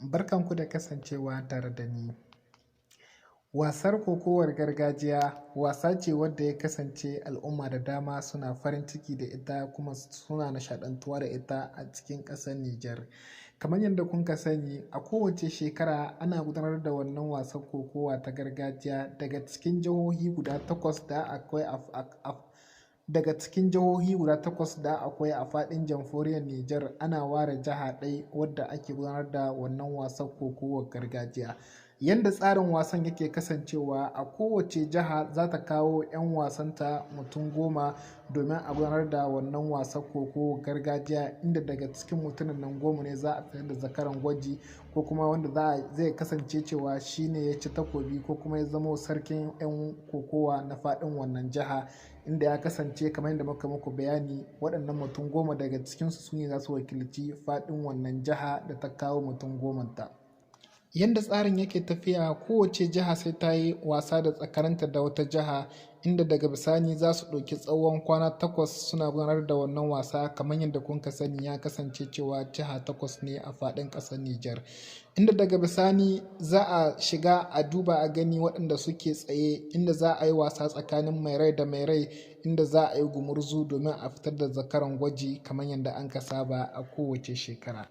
Barkanku da kasancewa tare da ni. Wasar kokowar gargajiya wasa ce wadda ya kasance al'umma da dama suna farin ciki da ita kuma suna nishaɗantuwa da ita a cikin ƙasar Nijar. Kamar yadda kun ka sani, a kowace shekara ana gudanar da wannan wasan kokowa ta gargajiya daga cikin jihohi guda takwas da akwai a daga cikin jihohi guda takwas da akwai a faɗin jamhuriyar Nijar. Ana ware jiha ɗaya wadda ake gudanar da wannan wasan kokowar gargajiya. Yanda tsarin wasan yake kasancewa, a kowace jiha za ta kawo 'yan wasanta mutum 10 domin a gudanar da wannan wasan kokowar gargajiya, inda daga cikin mutumin nan 10 ne za a fitar da zakaran gwaji, ko kuma wanda zai kasance cewa shine ya ci takobi ko kuma ya zamo sarkin 'yan kokowa na faɗin wannan jiha, inda ya kasance kamar yadda muka muku bayani, waɗannan mutum 10 daga cikinsu su ne za su wakilci faɗin wannan jiha da ta kawo mutum 10-ta. Yadda tsarin yake tafiya, kowace jiha sai ta yi wasa da tsakaninta da wata jiha, inda daga bisani za su ɗauki tsawon kwana 8 suna gudanar da wannan wasa. Kamar yadda kun ka sani, ya kasance cewa jiha 8 ne a faɗin ƙasar Nijar, inda daga bisani za a shiga a duba a gani waɗanda suke tsaye, inda za a yi wasa tsakanin mai rai da mai rai, inda za a yi gumurzu domin a fitar da zakaran gwaji kamar yadda an ka saba a kowace shekara.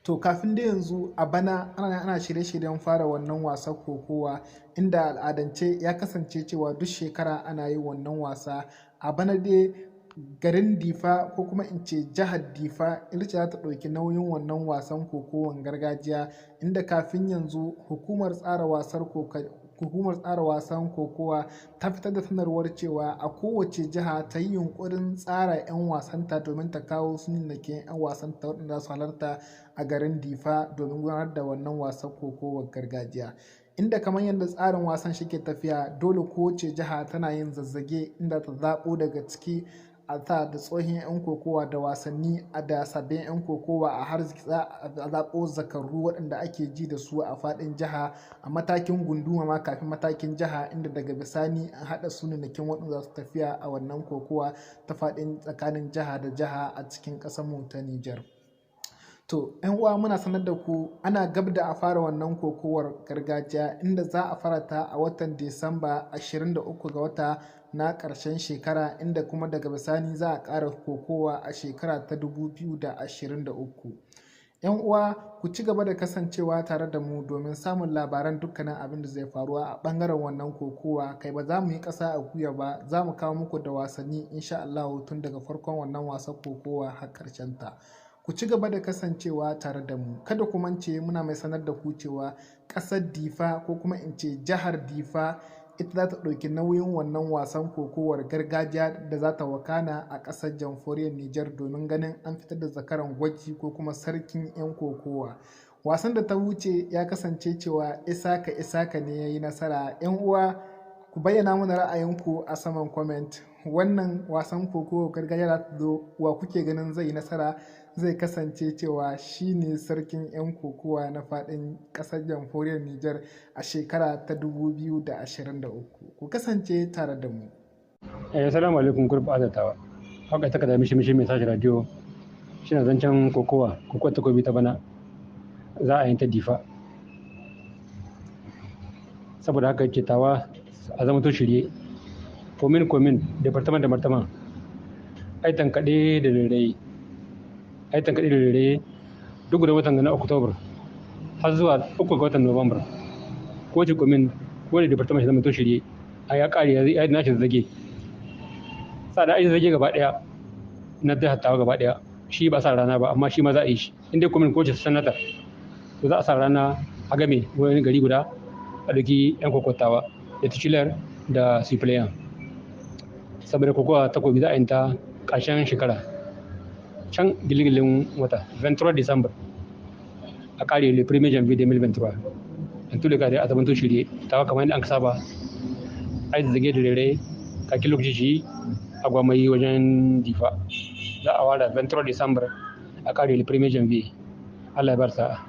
To, kafin da yanzu a bana ana shirye-shiryen fara wannan wasan kokowa, inda al'adance ya kasance cewa duk shekara ana yi wannan wasa. A bana dai garin Difa, ko kuma in ce jihar Difa, ita ce za ta ɗauki nauyin wannan wasan kokowan gargajiya, inda kafin yanzu hukumar tsara wasan kokowa ta fitar da sanarwar cewa a kowace jiha ta yi yunkurin tsara 'yan wasanta domin ta kawo sunannakin 'yan wasanta waɗanda za su halarta a garin Difa domin gudanar da wannan wasan kokowar gargajiya. Inda kamar yadda tsarin wasan shi ke tafiya, dole kowace jiha tana yin zazzage, inda ta zaɓo daga ciki a sa da tsohon 'yan kokowa da wasanni a da sabbin 'yan kokowa, a har a zaɓo zakaru waɗanda ake ji da su a faɗin jiha a matakin gunduma ma kafin matakin jiha, inda daga bisani an haɗa sunannakin waɗanda za su tafiya a wannan kokowa ta faɗin tsakanin jiha da jiha a cikin ƙasarmu ta Nijar. To, 'yan uwa, muna sanar da ku ana gab da a fara wannan kokowar gargajiya, inda za a fara ta a watan Disamba 23 ga wata na ƙarshen shekara, inda kuma daga bisani za a ƙara kokowa a shekara ta 2023. 'Yan uwa, ku ci gaba da kasancewa tare da mu domin samun labaran dukkanin abin da zai faruwa a ɓangaren wannan kokowa. Kai, ba za mu yi ƙasa a gwiwa ba, za mu kawo muku da wasanni insha Allahu tun daga farkon wannan wasan kokowa har ƙarshen ta. Ku ci gaba da kasancewa tare da mu. Kada ku mance, muna mai sanar da ku cewa ƙasar Difa, ko kuma in ce jihar Difa, ita za ta ɗauki nauyin wannan wasan kokowar gargajiya da za ta wakana a ƙasar jamhuriyar Nijar domin ganin an fitar da zakaran gwaji ko kuma sarkin 'yan kokowa. Wasan da ta wuce ya kasance cewa Isaka Isaka ne ya yi nasara. 'Yan uwa, ku bayyana mana ra'ayinku a saman comment. Wannan wasan kokowar gargajiya za ta zo, wa kuke ganin zai yi nasara, zai kasance cewa shine sarkin 'yan kokowa na faɗin ƙasar jamhuriyar Nijar a shekara ta 2023? Ku kasance tare da mu. Assalamu alaikum, group azatawa. Haka ta kada mishi mishi mai sashi radio. Shina zancen kokowa, kokowa takobi ta bana za a yi ta Difa. Saboda haka ke tawa a zama to shirye. Komin komin, departament departament. Ai tankaɗe da rere. Ai tankaɗe da rere duk da watan na Oktobar har zuwa 3 ga watan Nuwambar. Kowace komin, kowane departament shi zama to shirye. A ya ƙare ya nashi zage. Sa da ai zage gaba ɗaya na jihar tawa gaba ɗaya shi ba sa rana ba, amma shi ma za a yi shi. In dai komin kowace sanata, to za a sa rana a game wani gari guda a ɗauki 'yan kokotawa da titular da suppleant. Saboda kokowa takobi za a yi ta ƙarshen shekara. Can gilgilin wata 23 December a ƙare le 1er janvier 2023. In tous les cas dai a zamanto shirye tawa kamar yadda an saba. Ai zage da rere kakin lokaci shi a gwamnati wajen Difa. Za a ware 23 December a ƙare le 1er janvier. Allah ya bar sa'a.